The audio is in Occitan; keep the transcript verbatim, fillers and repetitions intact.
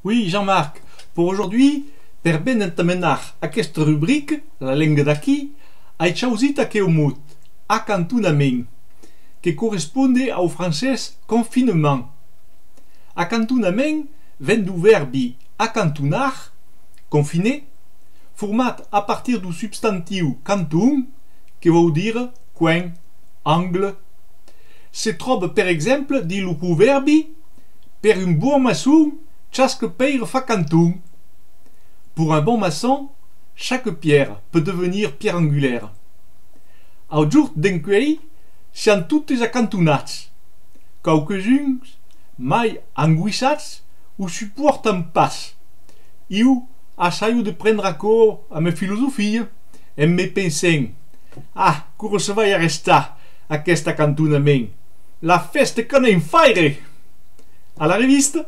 Oui, Jean-Marc, per aujourd'hui, per ben entamenar aquesta rubrica, la lenga d'aquí, ai chausit aqueu mot, acantonament, que corresponde au francés confinement. Acantonament ven deu vèrbi acantonar, confiner, format a partir deu substantiu canton, que vòu dire coen, angle. Se tròba, per exemple, dins lo provèrbi: per un bon maçon, chaque pèira fa canton. Pour un bon maçon, chaque pierre peut devenir pierre angulaire. Au jorn d'encuei, siam totes acantonats. Quauques-uns, mai angoissats, o supòrtan pas. Ieu assajo de prendre aquò amb filosofia, en me pensent: ah, quora se vai arrestar aqueste acantonament? La fèsta qu'anam faire! A la revista!